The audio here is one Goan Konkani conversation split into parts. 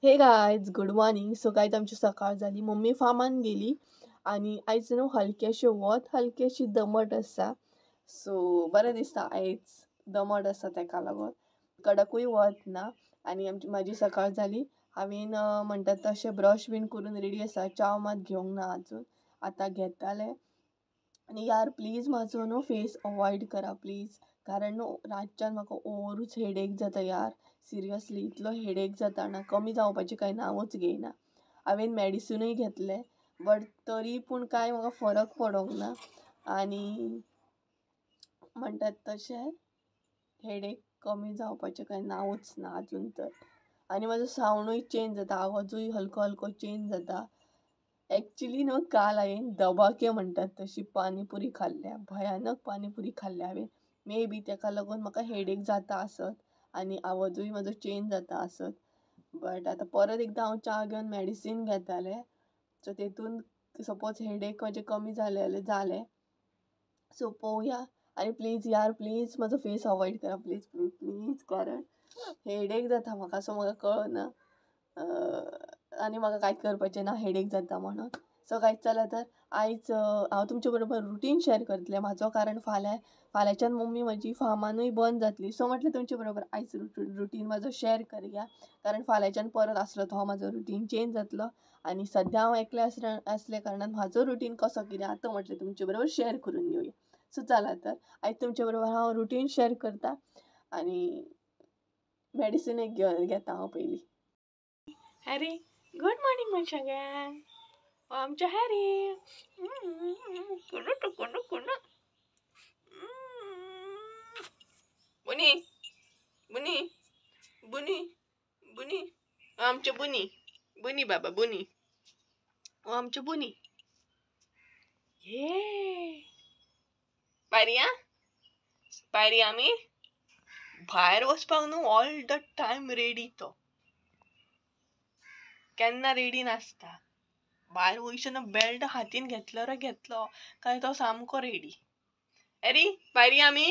Hey guys, good morning. So guys, आमची सकाळ जाली. मम्मी फार्मान गेली आनी आयज न्हू हलकेशें वत, हलकेशी दमट आसा. सो बरें दिसता आयज दमट आसा तेका लागून कडकूय वत ना. आनी आमची म्हाजी सकाळ जाली. हांवेन म्हणटात तशें ब्रश बीन करून रेडी आसा. च्याव मात घेवंक ना आजून, आतां घेतालें. आनी यार प्लीज म्हाजो न्हू फेस अवॉयड करा प्लीज, कारण न्हू रातच्यान म्हाका ओवरूच हेडेक जाता यार. सिरियसली इतलो हेडेक जाता ना, कमी जावपाचें कांय नांवूच घेयना. हांवेन मॅडिसिनूय घेतलें बट तरी पूण कांय म्हाका फरक पडोंक ना. आनी म्हणटात तशें हेडेक कमी जावपाचें कांय नांवूच ना आजून तर. आनी म्हाजो सावंडूय चेंज जाता, आवाजूय हलको हलको चेंज जाता. एक्चुली न्हू काल हांवें दबाके म्हणटात तशी पानीपुरी खाल्ल्या, भयानक पानीपुरी खाल्ल्या हांवें. मे बी तेका लागून म्हाका हेडेक जाता आसत आनी आवाजूय म्हाजो चेंज जाता आसत. बट आतां परत एकदां हांव च्या घेवन मॅडिसीन घेतालें, सो तेतून सपोज हेडेक म्हाजें कमी जालें जाल्यार जालें. सो पळोवया. आनी प्लीज यार प्लीज म्हाजो फेस अवॉयड करा, प्लीज प्लीज प्लीज, कारण हेडेक जाता म्हाका. सो म्हाका कळना आनी म्हाका कांयच करपाचें ना हेडेक जाता म्हणून. सो गायज चला तर आयज हांव तुमचे बरोबर रुटीन शेअर करतलें म्हाजो, कारण फाल्यांच्यान मम्मी म्हजी फार्मानूय बंद जातली. सो म्हटलें तुमचे बरोबर आयज रुटीन म्हाजो शेअर करया, कारण फाल्यांच्यान परत आसलो तो म्हाजो रुटीन चेंज जातलो. आनी सद्या हांव एकलें आसल्या कारणान म्हाजो रुटीन कसो कितें आतां म्हटलें तुमचे बरोबर शेअर करून घेवया. सो चला तर आयज तुमचे बरोबर हांव रुटीन शेअर करता आनी मॅडिसीन एक घेता हांव पयलीं. हॅरी गूड मॉर्निंग म्हण सगळ्यांक. आमच्या हॅरी कुणू कुणू कुणू बुनी बुनी बुनी बुनी आमचे बुनी बुनी बाबा बुनी आमचे बुनी. ये भायर या भायर या. आमी भायर वचपाक न्हू ऑल the time ready, तो केन्ना रेडी नासता. भायर वयतना बेल्ट हातीन घेतलो रे घेतलो काय तो सामको रेडी. एरी भायर या आमी.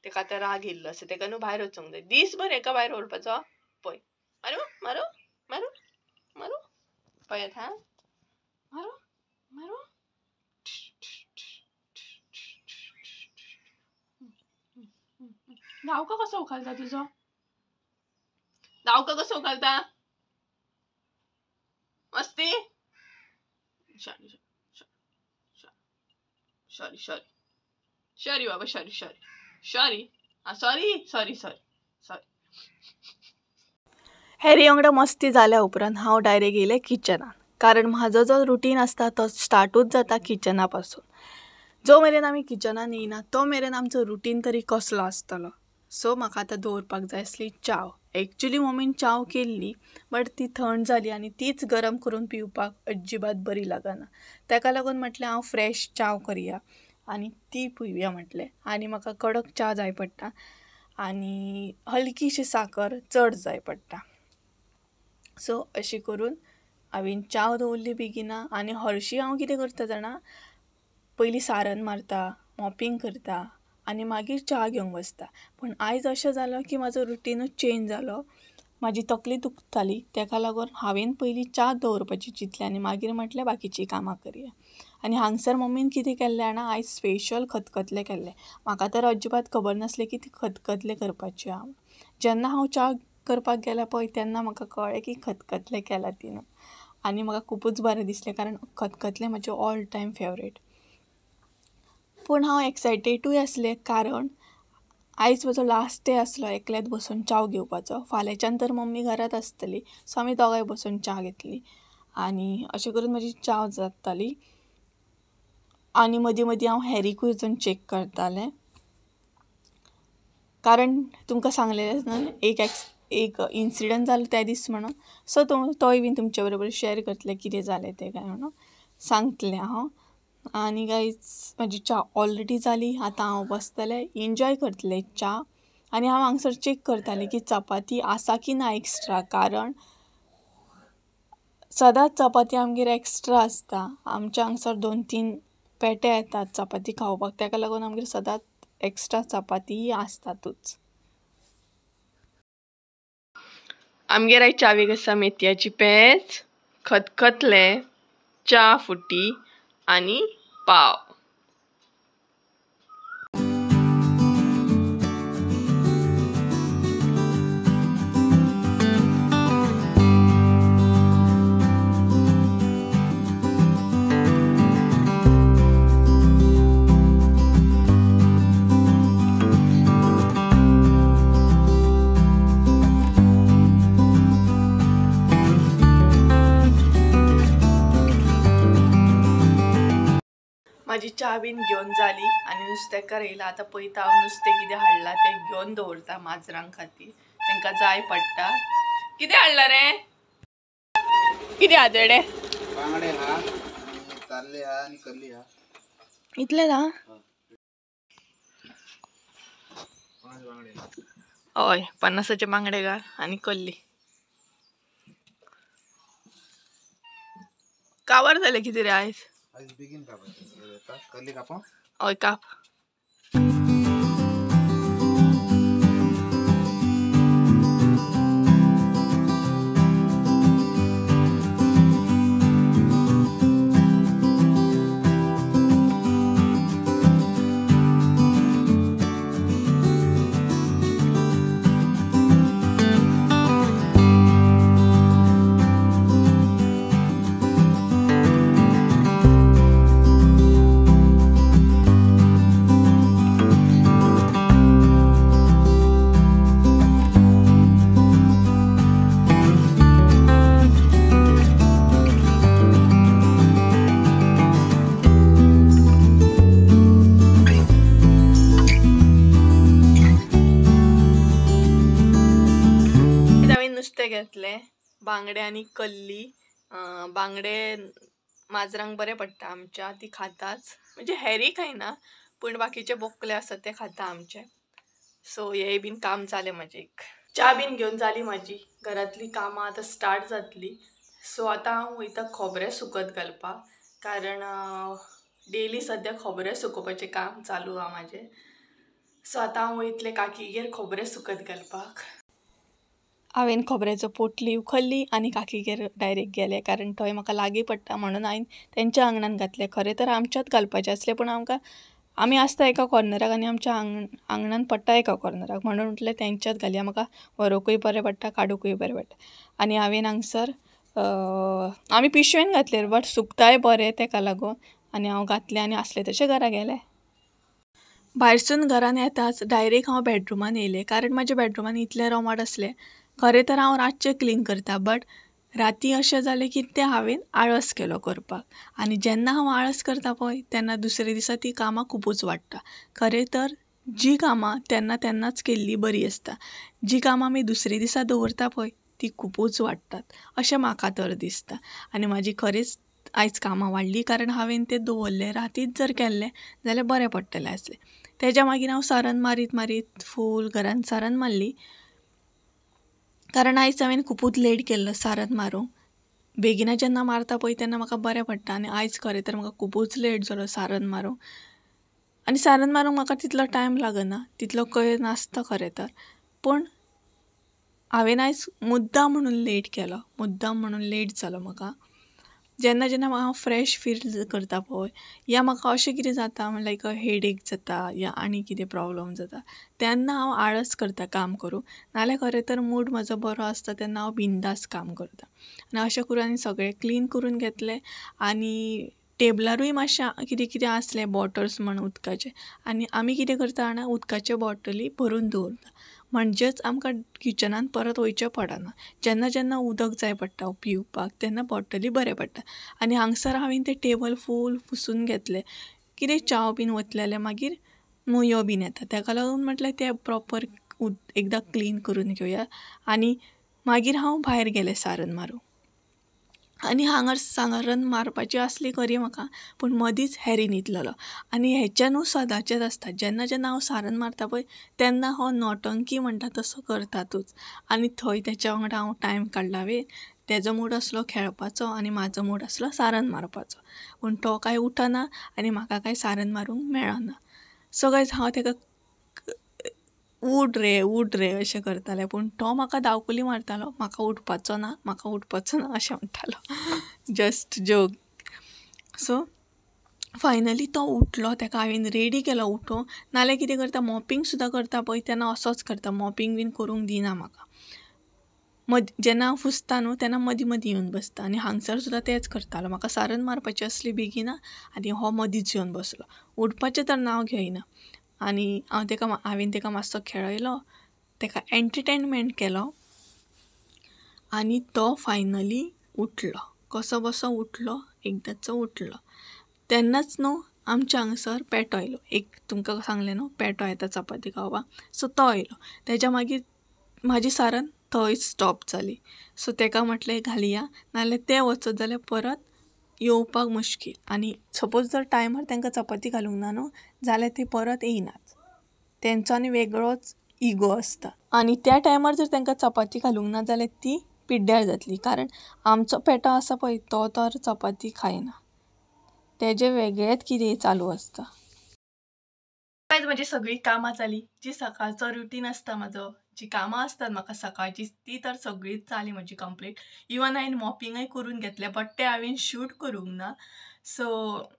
तेका आतां राग येयल्लो आसा, तेका न्हू भायर वचूंक जाय. दीसभर हेका भायर व्हरपाचो. पळय मारू मारू मारू मारू पळयात हा, मारू मारू. धांवको कसो उखलता तुजो, धांवको कसो उखलता मस्ती. सॉरी सॉरी सॉरी सॉरी बाबा, सॉरी सॉरी सॉरी आं, sorry sorry sorry sorry. Harry वांगडा मस्ती जाल्या उपरांत हांव डायरेक्ट येयलें किचनान, कारण म्हाजो जो रुटीन आसता तो स्टार्टूच जाता किचना पासून. जो मेरेन आमी किचनान येयना तो मेरेन आमचो रुटीन तरी कसलो आसतलो. सो म्हाका आतां दवरपाक जाय आसली च्याव. एक्चुली मम्मीन च्याव केल्ली बट ती थंड जाली आनी तीच गरम करून पिवपाक अजिबात बरी लागना. तेका लागून म्हटलें हांव फ्रेश च्याव करया आनी ती पिवया म्हटलें. आनी म्हाका कडक च्या जाय पडटा आनी हलकीशी साकर चड जाय पडटा. सो अशें करून हांवें च्याव दवरली बेगिना. आनी हरशीं हांव कितें करता जाणा, पयलीं सारन मारता, मॉपिंग करता आनी मागीर च्या घेवंक बसता. पूण आयज अशें जालो की म्हाजो रुटीनूच चेंज जालो. म्हाजी तकली दुखताली, तेका लागून हांवें पयलीं च्या दवरपाची चिंतलें आनी मागीर म्हटलें बाकीचीं कामां करया. आनी हांगसर मम्मीन कितें केल्लें जाणा, आयज स्पेशल खतखतलें केल्लें. म्हाका तर अजिबात खबर नासलें की ती खतखतलें करपाचें हांव. जेन्ना हांव च्या करपाक गेलें पळय तेन्ना म्हाका कळ्ळें की खतखतलें केलां तिणें आनी म्हाका खुबूच बरें दिसलें, कारण खतखतलें म्हजें ऑल टायम फेवरेट. पूण हांव एक्सायटेडूय आसलें, कारण आयज म्हजो लास्ट डे आसलो एकल्यात बसून च्याव घेवपाचो. फाल्यांच्यान तर मम्मी घरांत आसतली, सो आमी दोगांय बसून च्या घेतली आनी अशें करून म्हजी च्याव जाताली. आनी मदीं मदीं हांव हॅरीकूय वचून चॅक करतालें, कारण तुमकां सांगलेलें न्हू एक इन्सिडंट जालो त्या दीस म्हणून. सो तोय बीन तुमचे बरोबर शेअर करतलें कितें जालें तें काय म्हणून सांगतलें हांव. आनी गायज म्हाजी च्या ऑलरेडी जाली, आतां हांव बसतलें एन्जॉय करतलें च्या. आनी हांव हांगसर चॅक करतालें की चपाती आसा की ना एक्स्ट्रा, कारण सदांच चपाती आमगेर एक्स्ट्रा आसता. आमच्या हांगसर 2-3 पेटे येतात चपाती खावपाक, तेका लागून आमगेर सदांच एक्स्ट्रा चपाती आसतातूच. आमगेर आयज च्यावेक आसा मेथयाची पेज, खतखतले, च्या फुटी आनी पाव. म्हाजी च्या बीन घेवन जाली आनी नुस्तेकार येयला. आतां पळयता हांव नुस्तें कितें हाडलां तें घेवन दवरता माजरां खातीर, तांकां जाय पडटा. कितें हाडलां रे? कितें आहा तेडे? बांगडे आहा, ताल्ले आहा आनी कल्ली आहा. इतलें आहा? हय, 50 बांगडे घाल आनी कल्ली. काबार जालें कितें रे आयज? आज बेगीन कापायचें. कल्ली कापो? हय काप. नुस्तें घेतलें, बांगडे आनी कल्ली. बांगडे माजरांक बरें पडटा आमच्या, ती खाताच, म्हणजे हेरी खायना पूण बाकीचे बोकले आसात ते खाता आमचे. सो हे बीन काम जालें म्हाजें. एक च्या बीन घेवन जाली म्हाजी, घरांतली कामां आतां स्टार्ट जातली. सो आतां हांव वयता खोबरें सुकत घालपाक, कारण डेली सद्या खोबरें सुकोवपाचें काम चालू आहा म्हाजें. सो आतां हांव वयतलें काकीगेर खोबरें सुकत घालपाक. हांवें खोबऱ्याचो पोटली उखल्ली आनी काकीगेर डायरेक्ट गेलें, कारण थंय म्हाका लागीं पडटा म्हणून हांवें तेंच्या आंगणान घातलें. खरें तर आमच्यात घालपाचें आसलें, पूण आमकां आमी आसता एका कॉर्नराक आनी आमच्या आंगणान पडटा एका कॉर्नराक, म्हणून म्हटलें तेंच्यात घालया, म्हाका व्हरूंकूय बरें पडटा, काडूंकूय बरें पडटा. आनी हांवें हांगसर आमी पिशवेन घातलें, बट सुकताय बरें तेका लागून, आनी हांव घातलें आनी आसलें तशें घरा गेलें. भायरसून घरान येताच डायरेक्ट हांव बेडरुमान येयलें, कारण म्हाज्या बेडरुमान इतलें रोमाट आसलें. खरें तर हांव रातचें क्लीन करता, बट राती अशें जालें की तें हांवें आळस केलो करपाक. आनी जेन्ना हांव आळस करता पळय तेन्ना दुसरे दिसा ती कामां खुबूच वाडटा. खरें तर जी कामां तेन्ना तेन्नाच केल्ली बरी आसता, जी कामां आमी दुसरे दिसा दवरता पळय ती खुबूच वाडटात अशें म्हाका तर दिसता. आनी म्हाजी खरेंच आयज कामां वाडली, कारण हांवें तें दवरलें. रातीच जर केल्लें जाल्यार बरें पडटलें आसलें. तेज्या मागीर हांव सारन मारीत मारीत फूल घरान सारन मारली, कारण आयज हांवें खुबूच लेट केल्लो सारन मारूंक. बेगिना जेन्ना मारता पळय तेन्ना म्हाका बरें पडटा, आनी आयज खरें तर म्हाका खुबूच लेट जालो सारन मारूंक. आनी सारन मारूंक म्हाका तितलो टायम लागना, तितलो कयर नासता खरें तर, पूण हांवें आयज मुद्दाम म्हणून लेट केलो, मुद्दाम म्हणून लेट जालो म्हाका. जेन्ना जेन्ना हांव फ्रेश फील करता पळय, या म्हाका अशें कितें जाता लायक हेडेक जाता या आनी कितें प्रॉब्लम जाता, तेन्ना हांव आळस करता काम करूंक. नाल्यार खरें तर मूड म्हजो बरो आसता तेन्ना हांव बिंदास काम करता. आनी अशें करून हांवें सगळें क्लीन करून घेतलें. आनी टेबलारूय मातशें कितें कितें आसलें, बॉटल्स म्हण उदकाचे, आनी आमी कितें करता जाणा, उदकाचे बॉटली भरून दवरता, म्हणजेच आमकां किचनान परत वयचें पडना. जेन्ना जेन्ना उदक जाय पडटा पिवपाक तेन्ना बॉटली बरें पडटा. आनी हांगसर हांवें तें टेबल फूल पुसून घेतलें, कितें च्याव बीन वतलें जाल्यार मागीर मुयो बीन येता, तेका लागून म्हटलें तें प्रोपर एकदां क्लीन करून घेवया. आनी मागीर हांव भायर गेलें सारन मारूंक. आनी हांगा सारन मारपाची आसली खरी म्हाका, पूण मदींच हॅरी न्हिदलेलो. आनी हेचें न्हू सदांचेंच आसता, जेन्ना जेन्ना हांव सारन मारता पळय तेन्ना हो नोटंकी म्हणटा तसो करतातूच. आनी थंय तेच्या वांगडा हांव टायम काडला हांवें, तेजो मूड आसलो खेळपाचो आनी म्हाजो मूड आसलो सारन मारपाचो, पूण तो कांय उठना आनी म्हाका कांय सारन मारूंक मेळना. सो गायज हांव तेका उठ रे उठ रे अशें करतालें, पूण तो म्हाका दावकुली मारतालो, म्हाका उठपाचो ना म्हाका उठपाचो ना अशें म्हणटालो. Just joke. सो फायनली तो उठलो, ताका हांवें रेडी केलो उठोवन. नाल्यार कितें करता, मॉपिंग सुद्दां करता पळय तेन्ना असोच करता, मॉपिंग बीन करूंक दिना म्हाका. जेन्ना हांव फुसता न्हू तेन्ना मदीं मदीं येवन बसता. आनी हांगसर सुद्दां तेंच करतालो, म्हाका सारन मारपाची आसली बेगिना आनी हो मदींच येवन बसलो, उठपाचें तर नांव घेयना. आनी हांव तेका हांवें तेका मातसो खेळयलो, तेका एंटरटेनमेंट केलो आनी तो फायनली उठलो. कसो बसो उठलो, एकदांचो उठलो. तेन्नाच न्हू आमच्या हांगसर पेटो आयलो, एक तुमकां सांगलें न्हू पेटो येता चपाती खावपाक, सो तो आयलो. तेज्या मागीर म्हाजी सारन थंय स्टॉप जाली. सो तेका म्हटलें घालया, नाल्यार तें वचत जाल्यार परत येवपाक मुश्कील. आनी सपोज जर टायमार तांकां चपाती घालूंक ना न्हू जाल्यार ती परत येयनात, तेंचो आनी वेगळोच इगो आसता. आनी त्या टायमार जर तांकां चपाती घालूंक ना जाल्यार ती पिड्ड्यार जातली, कारण आमचो पेटो आसा पळय तो तर चपाती खायना, तेजें वेगळेंच कितें चालू आसता. आयज म्हजी सगळीं कामां जाली, जी सकाळचो रुटीन आसता म्हाजो, जी कामां आसतात म्हाका सकाळची ती तर सगळीच जाली म्हजी कंप्लीट. इवन हांवें मॉपिंगय करून घेतलें, बट तें हांवें शूट करूंक ना. सो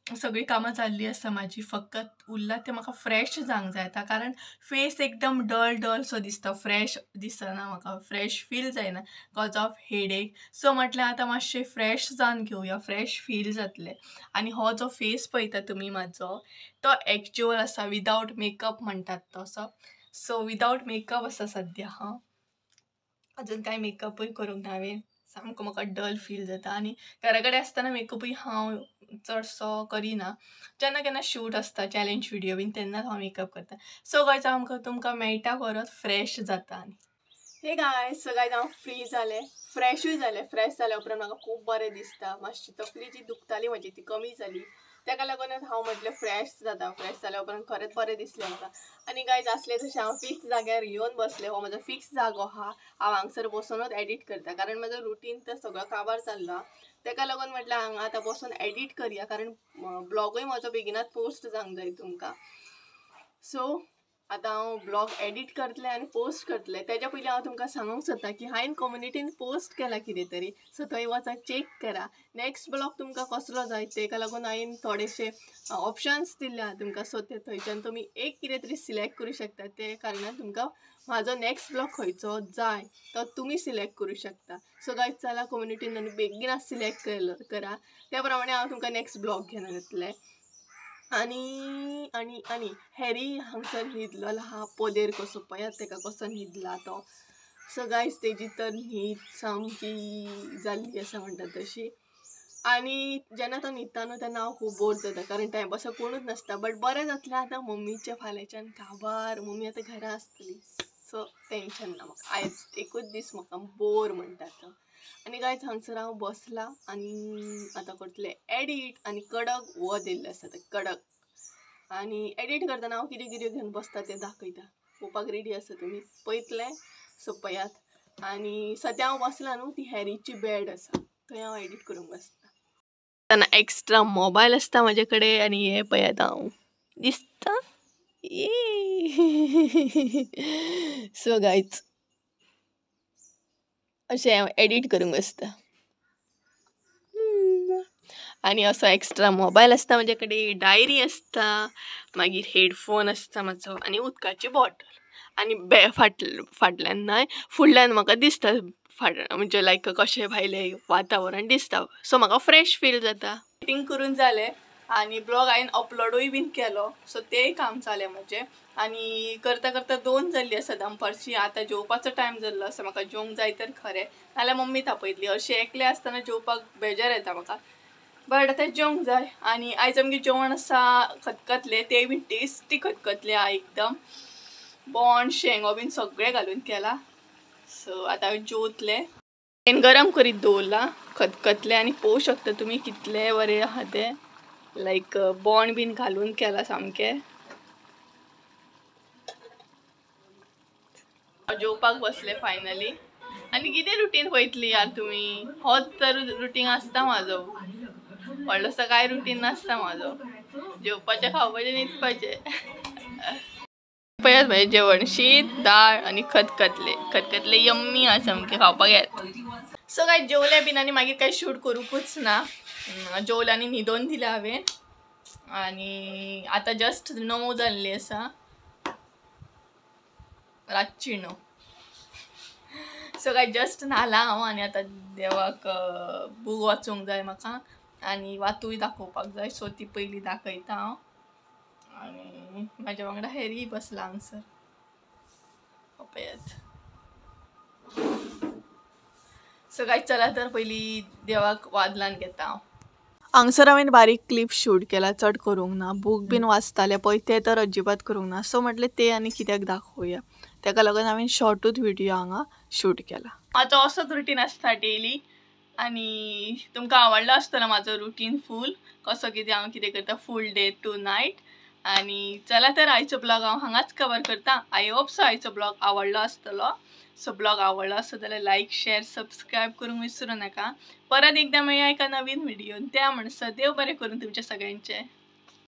सगळीं कामां जाल्लीं आसा म्हाजी, फकत उरला तें म्हाका फ्रेश जावंक जाय आतां, कारण फेस एकदम डल डल सो दिसता, फ्रेश दिसना म्हाका, फ्रेश फील जायना कॉज ऑफ हेडेक. सो म्हटलें आतां मातशें फ्रेश जावन घेवया, फ्रेश फील जातलें. आनी हो जो फेस पळयता तुमी म्हाजो तो एक्च्युअल आसा, विदावट मेकअप म्हणटात तसो. सो विदावट मेकअप आसा सद्या. हांव अजून कांय मेकअपूय करूंक ना हांवें, सामको म्हाका डल फील जाता. आनी घरा कडेन आसतना मेकअपूय हांव चडसो करिना, जेन्ना केन्ना शूट आसता चॅलेंज विडियो बीन तेन्नाच हांव मेकअप करता. सो गायज आमकां तुमकां मेळटा परत फ्रेश जाता. आनी हे गायज, सो गायज हांव फ्री जालें, फ्रेशूय जालें. फ्रेश जाल्या उपरांत म्हाका खूब बरें दिसता, मातशी तकली जी दुखताली म्हजी ती कमी जाली, ताका लागूनच हांव म्हटलें फ्रेश जाता. फ्रेश जाल्या उपरांत खरेंच बरें दिसलें म्हाका. आनी गायज आसलें तशें हांव फिक्स जाग्यार येवन बसलें, हो म्हजो फिक्स जागो आहा, हांव हांगसर बसोनूच एडिट करता, कारण म्हजो रुटीन तर सगळो काबार जाल्लो आहा. ताका लागून म्हटलें हांगा आतां बसून एडिट करया, कारण ब्लॉगूय म्हजो बेगिनात पोस्ट जावंक जाय तुमकां. सो आतां हांव ब्लॉग एडिट करतलें आनी पोस्ट करतलें. तेज्या पयलीं हांव तुमकां सांगूंक सोदता की हांवें कम्युनिटीन पोस्ट केला कितें तरी, सो थंय वचात चॅक करा. नेक्स्ट ब्लॉग तुमकां कसलो जाय तेका लागून हांवें थोडेशे ऑप्शन्स दिल्ले आहा तुमकां, सो ते थंयच्यान तुमी एक कितें तरी सिलेक्ट करूं शकता. ते कारणान तुमकां म्हाजो नेक्स्ट ब्लॉग खंयचो जाय तो तुमी सिलेक्ट करूं शकता. सो गायज चला कम्युनिटीन आनी बेगीन सिलेक्ट करा, त्या प्रमाणे हांव तुमकां नेक्स्ट ब्लॉग घेवन येतलें. आनी आनी आनी हॅरी हांगसर न्हिदलेलो आहा पदेर कसो, पळयात तेका कसो न्हिदला तो. सो गायज तेजी तर न्हीद सामकी जाल्ली आसा म्हणटा तशी. आनी जेन्ना तो न्हिदता न्हू तेन्ना हांव खूब बोर जाता, कारण टायम कोणूच नासता. बट बरें जातलें आतां मम्मीचें फाल्यांच्यान काबार, मम्मी आतां घरा आसतली, सो टेंशन ना म्हाका. आयज एकूच दीस म्हाका बोर म्हणटा तो. आनी गायज हांगसर हांव बसलां आनी आतां करतलें एडिट. आनी कडक वत येयल्लें आसा तें कडक, आनी एडिट करतना हांव कितें कितें घेवन बसता तें दाखयता. पळोवपाक रेडी आसा तुमी पळयतले, सो पळयात. आनी सद्या हांव बसलां न्हू ती हॅरीची बेड आसा, थंय हांव एडिट करूंक बसता. तेन्ना एक्स्ट्रा मोबायल आसता म्हाजे कडेन. आनी हें पळयात हांव दिसता ये. सो गायज अशें हांव एडिट करूंक बसता. आनी असो एक्स्ट्रा मोबायल आसता म्हाजे कडेन, डायरी आसता, मागीर हेडफोन आसता म्हाजो, आनी उदकाची बॉटल. आनी फाटल्यान न्हय फुडल्यान म्हाका दिसता म्हणजे लायक कशें भायलें वातावरण दिसता, सो म्हाका फ्रेश फील जाता. एडिटींग करून जालें आनी ब्लॉग हांवें अपलोडूय बीन केलो, सो तेंय काम जालें म्हजें. आनी करता करता 2 जाल्ली आसा दनपारची. आतां जेवपाचो टायम जाल्लो आसा, म्हाका जेवंक जाय तर खरें, नाल्यार मम्मी तापयतली. अशें एकलें आसतना जेवपाक बेजार येता म्हाका, बट आतां जेवंक जाय. आनी आयज आमगेर जेवण आसा खतखतलें, तें बीन टेस्टी खतखतलें आहा एकदम, बोंड शेंगो बीन सगळें घालून केलां. सो आतां हांव जेवतलें. हांवें गरम करीत दवरलां खतखतलें, आनी पळोवंक शकता तुमी कितलें बरें आहा तें, लायक बोंड बीन घालून केलां सामकें. जेवपाक बसलें फायनली. आनी कितें रुटीन पळयतली यार तुमी, होच तर रुटीन आसता म्हाजो, व्हडलोसो कांय रुटीन नासता म्हाजो, जेवपाचें खावपाचें न्हिदपाचें. पळयात म्हाजें जेवण, शीत, दाळ आनी खतखतले. खतखतले यम्मी आसा सामकें, खावपाक येत. सो काय जेवलें बीन आनी मागीर कांय शूट करूंकूच ना. जेवलें आनी न्हिदोन दिलें हांवें. आनी आतां जस्ट 9 जाल्ली आसा, रातची 9. सो काय जस्ट न्हाला हांव आनी आतां देवाक बूक वाचूंक जाय म्हाका आनी वातूय दाखोवपाक जाय. सो ती पयलीं दाखयता हांव. आनी म्हाज्या वांगडा हॅरी बसला हांगसर, पळयात. सो काय चला तर पयलीं देवाक वादलान घेता हांव. हांगसर हांवें बारीक क्लिप शूट केला, चड करूंक ना. बूक बीन वाचतालें पळय तें तर अजिबात करूंक ना. सो म्हटलें तें आनी कित्याक दाखोवया, तेका लागून हांवें शॉर्टूच व्हिडियो हांगा शूट केला. म्हाजो असोच रुटीन आसता डेली आनी तुमकां आवडलो आसतलो म्हाजो रुटीन फूल, कसो कितें हांव कितें करता फूल डे टू नायट. आनी चला तर आयचो ब्लॉग हांव हांगाच कवर करता. I hope so आयचो ब्लॉग आवडलो आसतलो. सो ब्लॉग आवडलो आसत जाल्यार लायक, शेअर, सबस्क्रायब करूंक विसरू नाका. परत एकदां मेळया एका नवीन व्हिडियोन. त्या म्हणसर देव बरें करूं तुमच्या सगळ्यांचें.